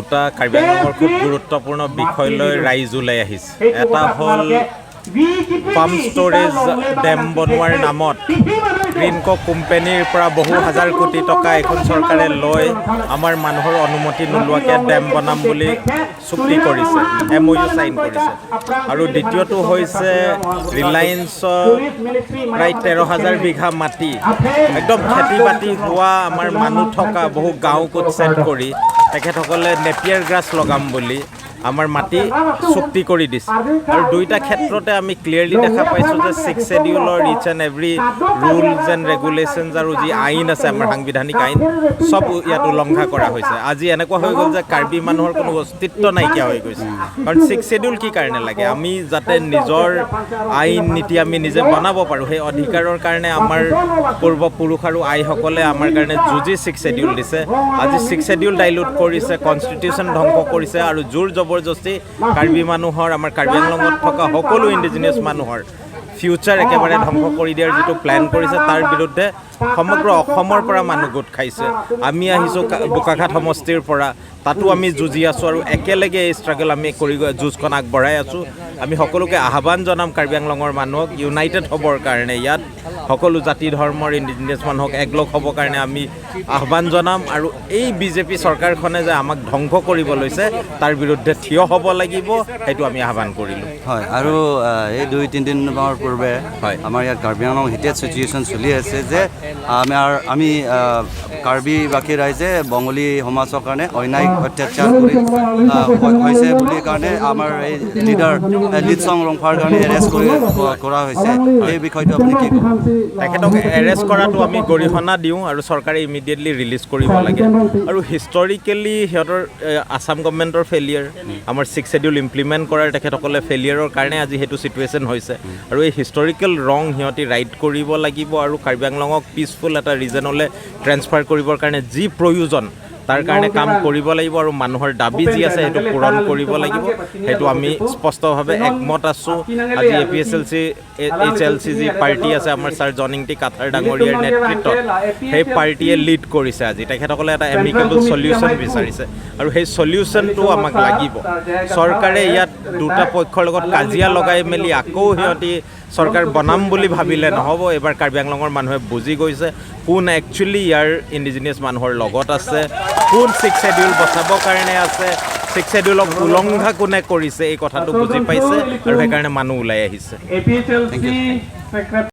দুটা কাৰ্বি আংলঙৰ খুব গুৰুত্বপূৰ্ণ বিষয় লৈ ৰাইজ ওলাই আহিছে। এটা হ'ল পাম্প ষ্ট'ৰেজ ডেম বনোৱাৰ নামত গ্ৰীণকো কোম্পানীৰ পৰা বহু হাজাৰ কোটি টকা এইখন চৰকাৰে লৈ আমাৰ মানুহৰ অনুমতি নোলোৱাকৈ ডেম বনাম বুলি চুক্তি কৰিছে, এমঅ'ইউ চাইন কৰিছে। আৰু দ্বিতীয়টো হৈছে ৰিলায়েন্সৰ প্ৰায় 13,000 বিঘা মাটি, একদম খেতি বাতি হোৱা, আমাৰ মানুহ থকা বহু গাঁওক উচ্ছেদ কৰি তেখেতসকলে নেপিয়াৰ গ্ৰাছ লগাম বুলি আমাৰ মাটি চুক্তি কৰি দিছে। আৰু দুইটা ক্ষেত্ৰতে আমি ক্লিয়াৰলি দেখা পাইছোঁ যে six শ্বেডিউলৰ each and every rules and regulations আৰু যি আইন আছে, আমাৰ সাংবিধানিক আইন, চব ইয়াত উলংঘা কৰা হৈছে। আজি এনেকুৱা হৈ গ'ল যে কাৰ্বি মানুহৰ কোনো অস্তিত্ব নাইকিয়া হৈ গৈছে। কাৰণ ছিক্স শ্বেডিউল কি কাৰণে লাগে? আমি যাতে নিজৰ আইন নীতি আমি নিজে বনাব পাৰোঁ, সেই অধিকাৰৰ কাৰণে আমাৰ পূৰ্বপুৰুষ আৰু আইসকলে আমাৰ কাৰণে যুঁজি ছিক্স শ্বেডিউল দিছে। আজি ছিক্স শ্বেডিউল ডাইলুট কৰিছে, কনষ্টিটিউশ্যন ধ্বংস কৰিছে আৰু জোৰ জবৰদস্তি কাৰ্বি মানুহৰ, আমাৰ কাৰ্বি আংলঙত থকা সকলো ইণ্ডিজিনিয়াছ মানুহৰ ফিউচাৰ একেবাৰে ধ্বংস কৰি দিয়াৰ যিটো প্লেন কৰিছে, তাৰ বিৰুদ্ধে সমগ্ৰ অসমৰ পৰা মানুহ গোট খাইছে। আমি আহিছোঁ বোকাখাত সমষ্টিৰ পৰা, তাতো আমি যুঁজি আছোঁ আৰু একেলগে এই ষ্ট্ৰাগল আমি কৰি যুঁজখন আগবঢ়াই আছোঁ। আমি সকলোকে আহ্বান জনাম কাৰ্বি আংলঙৰ মানুহক ইউনাইটেড হ'বৰ কাৰণে, ইয়াত সকলো জাতি ধৰ্মৰ ইণ্ডিজিনিয়াছ মানুহক একলগ হ'বৰ কাৰণে আমি আহ্বান জনাম। আৰু এই বিজেপি চৰকাৰখনে যে আমাক ধ্বংস কৰিব লৈছে, তাৰ বিৰুদ্ধে থিয় হ'ব লাগিব, সেইটো আমি আহ্বান কৰিলোঁ। হয়, আৰু এই 2-3 দিনৰ পূৰ্বে আমাৰ ইয়াত কাৰ্বি আংলং হিটেড চিটুৱেশ্যন চলি আছে যে আমি কাৰ্বি বাকী ৰাইজে বঙালী সমাজৰ কাৰণে অন্যায় অত্যাচাৰ কৰি হৈছে বুলি কাৰণে আমাৰ এই লিডাৰ লিটচং ৰংফাৰ কাৰণে এৰেষ্ট কৰা হৈছে। এই বিষয়টো আপুনি কি ক'ব? তেখেতক এৰেষ্ট কৰাটো আমি গৰিহণা দিওঁ আৰু চৰকাৰে ইমিডিয়েটলি ৰিলিজ কৰিব লাগে। আৰু হিষ্টৰিকেলি সিহঁতৰ আছাম গভমেণ্টৰ ফেইলিয়াৰ, আমাৰ ছিক্স শ্বেডিউল ইমপ্লিমেণ্ট কৰাৰ তেখেতসকলে ফেইলিয়াৰৰ কাৰণে আজি সেইটো চিটুৱেশ্যন হৈছে। আৰু এই হিষ্টৰিকেল ৰং সিহঁতি ৰাইট কৰিব লাগিব আৰু কাৰ্বি আংলঙক পিচফুল এটা ৰিজনলৈ ট্ৰেন্সফাৰ কৰিবৰ কাৰণে যি প্ৰয়োজন, তাৰ কাৰণে কাম কৰিব লাগিব আৰু মানুহৰ দাবী যি আছে, সেইটো পূৰণ কৰিব লাগিব। সেইটো আমি স্পষ্টভাৱে একমত আছোঁ। আজি এপিএছএলচি এইচএলচি যি পাৰ্টি আছে, আমাৰ ছাৰ জন ইংতি কাথাৰ ডাঙৰীয়াৰ নেতৃত্বত সেই পাৰ্টীয়ে লিড কৰিছে। আজি তেখেতসকলে এটা এমিকেবল চলিউশ্যন বিচাৰিছে আৰু সেই চলিউশ্যনটো আমাক লাগিব। চৰকাৰে ইয়াত দুটা পক্ষৰ লগত কাজিয়া লগাই মেলি আকৌ সিহঁতি চৰকাৰ বনাম বুলি ভাবিলে নহ'ব। এইবাৰ কাৰ্বি আংলঙৰ মানুহে বুজি গৈছে কোন একচুৱেলি ইয়াৰ ইণ্ডিজিনিয়াছ মানুহৰ লগত আছে, কোন ছিক্স শ্বেডিউল বচাবৰ কাৰণে আছে, ছিক্স শ্বেডিউলক উলংঘা কোনে কৰিছে, এই কথাটো বুজি পাইছে আৰু সেইকাৰণে মানুহ ওলাই আহিছে। APHLC Secretary.